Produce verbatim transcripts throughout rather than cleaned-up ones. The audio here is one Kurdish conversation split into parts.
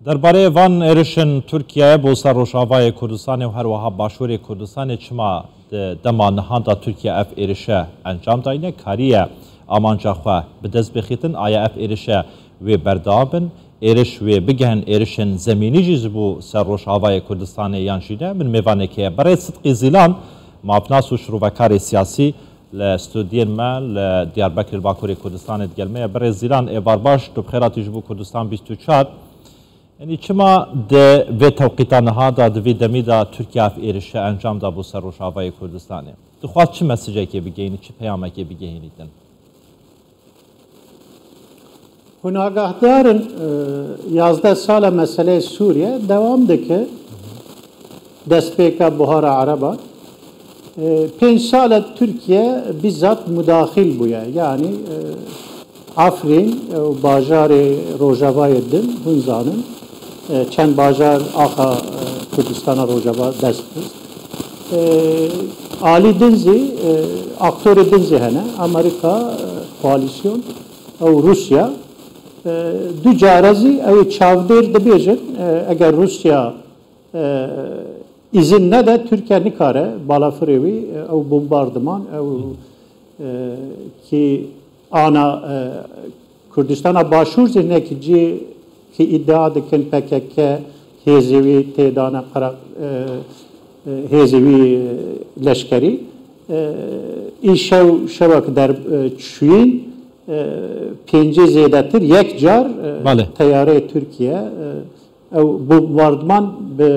Derbarê van êrişên Tirkiyeyê bo ser Rojavayê Kurdistanê û her wiha Başûrê Kurdistanê çima di dema niha de Tirkiye ev êrişe encam dayne, kariye amanca xwe bi dest bixîtin, aya ev êrişe wê berdewam bin, êriş wê bigihin êrişên zemînî jî ji bo ser Rojavayê Kurdistanê yan jî ne? Min mêvanekê ye. Birêz Sidqî Zîlan, mafnas û şirovekarê siyasî, li stûdyên me li Diyarbekirê li Bakurê Kurdistanê digel me ye. Birêz Zîlan, êvar baş, tu bi xêr hatî ji bo Kurdistan bîst û çar. Yanî çima di vê tewqîta niha de, di vê demî de Tirkiye ev êrişe encam da bo ser Rojavayê Kurdistanê? Dixwaz çi mesajekê bigehînî, çi peyamekê bigehînîtin? Hûn agahdar in, e, yazdeh sal e meseleyê Sûriye dewam dike. Destpêka Buhara Ereban. E, pênc sal e Tirkiye bizzat mudaxil bûye. Yanî, e, Efrîn, e, û bajarê Rojavayê din, hûn zanin, e, çend bajar axa, e, Kurdistana Rojava dest xist. E, alî din zî, e, aktorê din zî hene. Amerîka, e, koalîsyon, ew Rûsya. E, du care zî ew ê çavdêr dibêjin, e, eger Rûsya, e, îzin nede, Tirkiye nikare balafirê wî, e, ew bombardiman, ew, e, kî ana, e, Kurdistana Başûr zî hinekî cî kî îdia dikin P K K hêzê wî têdane qera-, e, e, hêzê wî, e, leşkerî. E, îşew şewek der, e, çûyîn, e, pêncî zêdetir yek car, e, Belê. Teyareyê Tirkiye, e, ew bombardiman bi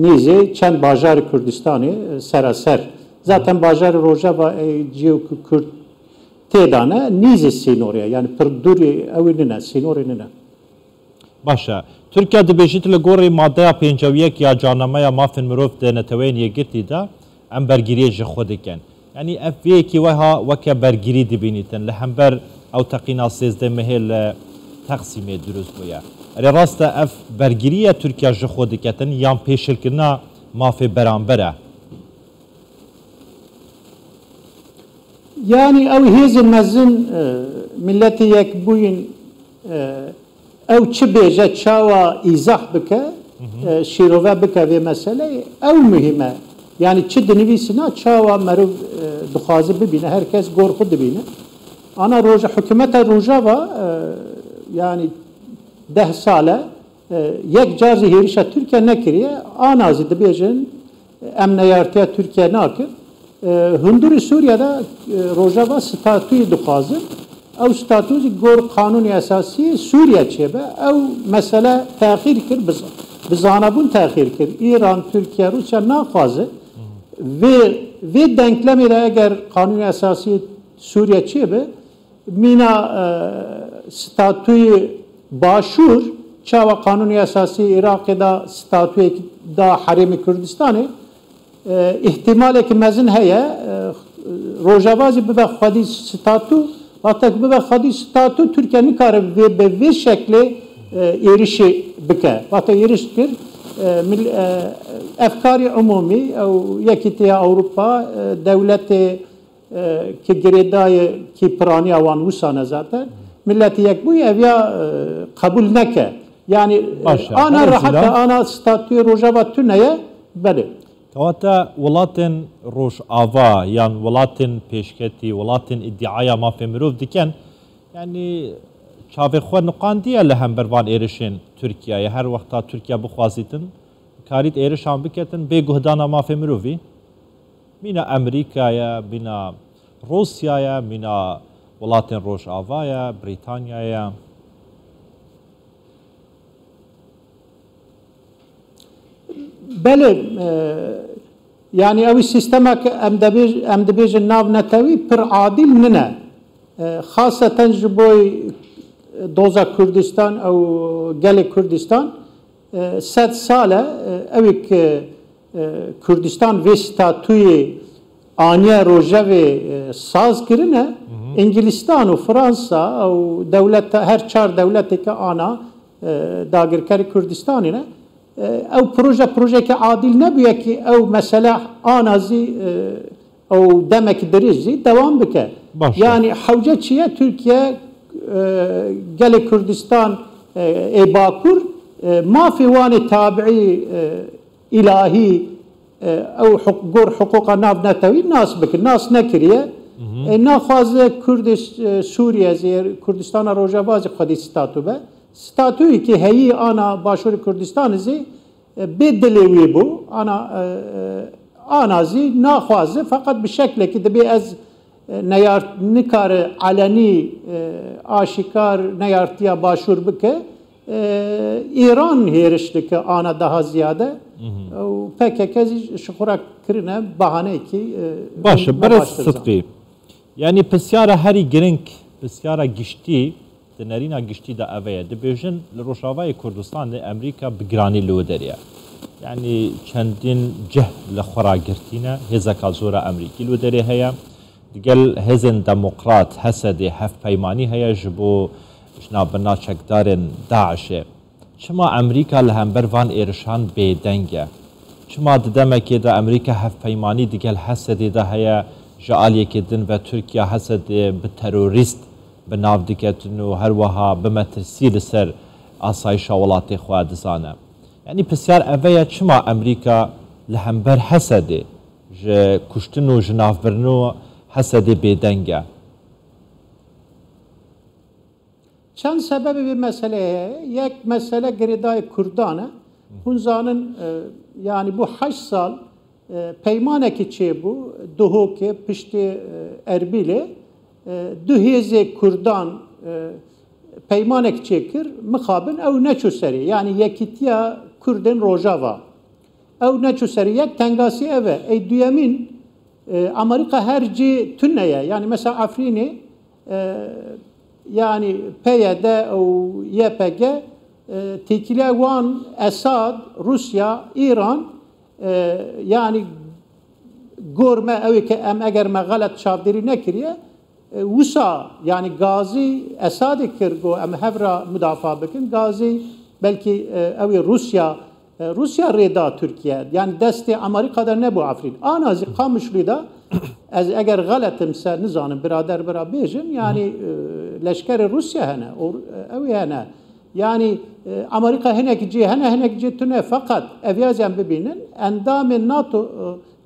nîzê çend bajarê Kurdistanê, e, seraser. Zaten bajarê Rojava, e, ciyê ku Kurd tê de ne, nîzê sînorê ye. Yani pir dûrî ew ê nine, sînorê nine. Baş e. Tirkiye dibêjît li gorî maddeya pêncî û yek ya Carnameya Mafên Mirov di Neteweyên Yekgirtî de em bergiriyê ji xwe dikin. Yanî ev vê yekî weha weke bergirî dibînîtin li hember ew teqîna sêzdeh mehê li Texsîmê dirust bûye. Erê rast e ev bergirî ye Tirkiye ji xwe diketin yan pêşilkirina mafê beramber e? Yanî ew hêzên mezin, e, Miletê Yekbûyîn, e, ew çi bêje, çawa îzah bike, e, şîrove bike vê meseleyê, ew muhîm e. Yanî çi dinivîsîna, çawa meriv, e, dixwaze bibîne, her kes gor xwe dibîne. Ana roja, hikûmeta Rojava, e, yanî deh sal e, e, yek car zî hêrişa Tirkiye nekiriye. Ana zî dibêjin, em neyartiya Tirkiye nakin. E, hundirê Sûriye de, e, Rojava statûyê dixwazin. Ew statû zî gor Qanûnê Esasî Sûriye çêbe. Ew mesele texîr kir, bi z-, bi zanabûn texîr kir. Îran, Tirkiye, Rûsya naxwaze. Vê, vê denklemê de eger Qanûnê Esasî Sûriye çêbe, mîna, e, statûyê Başûr, çawa Qanûnê Esasî Iraqê da statûyek da Herêmê Kurdistanê, e, îhtimaleke mezin heye, e, Rojava zî bibe xwedî statû, wextek bibe xwedî statû, Tirkiye nikare vê, bi vê şeklê, e, êrişê bike. Wextek êriş kir, e, mil-, e, efkarê umûmî, ew Yekîtiya Ewropa, e, dewletê e, ki girêdayê ki piraniya wan wisa ne zaten. Miletê Yekbûyî ev ya, e, qebûl neke. Yani, e, Baş e. ana Belê rehet e, Zîlan. Ana statûyê Rojava tune ye, belê. Kewata welatên Rojava yan welatên pêşketî, welatên îdiaya mafê mirov dikin, yani çavê xwe niqandiye li hember van êrişên Tirkiyeyê. Her wexta Tirkiye bixwazîtin, karît êrişan biketin bê guhdana mafê mirovî. Mîna Amerîka ye, mîna Rûsya ye, mîna welatên Rojava ye, Brîtanya ye. Belê, e, yani ew sîstemek em dibêj-, em dibêjin navnetewî pir adîl nine. E, xaseten ji bo doza Kurdistan ew gelê Kurdistan, e, sed sal e, e, ewê ku, e, Kurdistan vê statûyê aniye rojevê, e, saz kirine, Îngilîstan û Fransa û dewleta, her çar dewletê ke ana, e, dagirkerê Kurdistanê ne, e, ew proje, projeke adîl nebûye ki ew mesele ana zî, e, ew demek dirêj zî dewam bike. Baş e. Yani hewce çi ye, Tirkiye, e, gelê Kurdistan, e, ê Bakur, E, mafê wan ê tabiî, e, îlahî, e, ew huk-, gor hiqûqa navnetewî nas bikin, nas nekiriye. E, naxwaze Kurdiş-, e, Sûriye zî, Kurdistana Rojava zî xwedî statû be. Statûyekî heyî ana Başûrê Kurdistanê zî, e, bê dilê wî bû. Ana, e, e, ana zî naxwaze, feqet bi şeklekî dibê ez, e, neyart-, nikare elenî, e, aşîkar neyartiya Başûr bike. E, Îran hêriş dike ana daha ziyade. Û P K K zî ji xwe re kirine bahaneyekî, e, Baş e, me berêz baştir zan. Sidqî. Yanî pirsyara herî giring, pirsyara giştî, di nerîna giştî de ev e. Dibêjin, li Rojavayê Kurdistanê Amerîka bi giranî li wê derê ye. Yanî çendîn cih li xwe ra girtîne, hêzeka zor a Amerîkî li wê derê heye. Digel hêzên demokrat, H S D, hevpeymanî heye ji bo jina birina çekdarên DAIŞê. Çima Amerîka li hember van êrişan bêdeng e? Çima di demekê de Amerîka hevpeymanî digel H S D de heye, ji aliyekê din ve Tirkiye H S D bi terorîst bi nav diketin û her wiha bi metirsî li ser asayişa welatê xwe dizane? Yanî pirsyar ev e, çima Amerîka li hember H S D ji kuştin û ji navbirino H S D bêdeng e? Çend sebebê vê meseleyê heye. Yek mesele girêdayê Kurdan e. Hûn zanin, e, yanî bû heşt sal, e, peymanekî çêbû, Duhokê, piştê, e, Erbîlê, e, du hêzê Kurdan, e, peymanek çêkir, mixabin ew neçû serê. Yanî yekîtiya Kurdên Rojava. Ew neçû serê. Yek tengasî ev e. Ey duyemîn, e, Amerîka her cî tune ye. Yanî mesela Efrînê, e, yanî P Y D û Y P G, e, têkiliya wan Esad, Rûsya, Îran, e, yanî gor me ew ê ke em eger me xelet çavdêrî nekiriye, e, wisa, yanî gazî Esadê kir, got, em hev re mudafaa bikin. Gazî belkî, e, ew ê Rûsya, e, Rûsya rê da Tirkiye. Yanî destê Amerîka de nebû Efrîn. Ana zî Qamişlî de, ez eger xelet im se nizanim, birader bira bêjin, yanî, e, leşkerê Rûsya hene, or-, e, ew ê hene. Yanî, e, Amerîka hinek cê hene, hinek cê tune, feqet ev ya zî em bibînin, endamê NATO, e,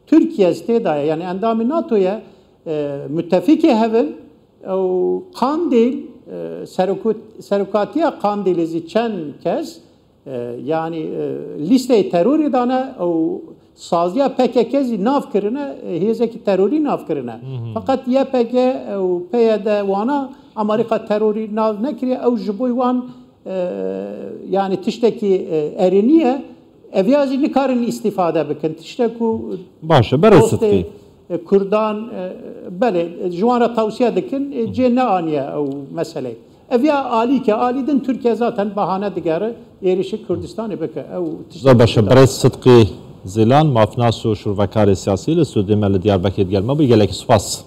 Tirkiye zî tê de ye. Yanî endamê NATO ye, e, mutefîkê hev in, ew Qandîl, e, serokot-, serokatiya Qandîlê zî çend kes, e, yanî, e, lîsteyê terorê dane, ew saziya P K K zî nav kirine, e, hêzekî terorî nav kirine. Feqet Y P G û P Y D wana Amerîka terorî nav nekiriye, ew ji bo wan e, yanî tiştekî, e, erênî ye. Ev ya zî nikarin îstîfade bikin. Tiştek ku Baş e, berê dostê, Sidqî. e, Kurdan, e, belê, e, ji wan re tewsiye dikin, e, cê neaniye ew meseleyê. Ev ya alîke, alî din Tirkiye zaten bahane digere êrişî Kurdistanê bike. Ew tiştekî Zor baş e, cuda. Berê Sidqî Zîlan, mafnas û şûrvekarê siyasî li studê me li Diyarbekirê digel me bû. Gelekî spas.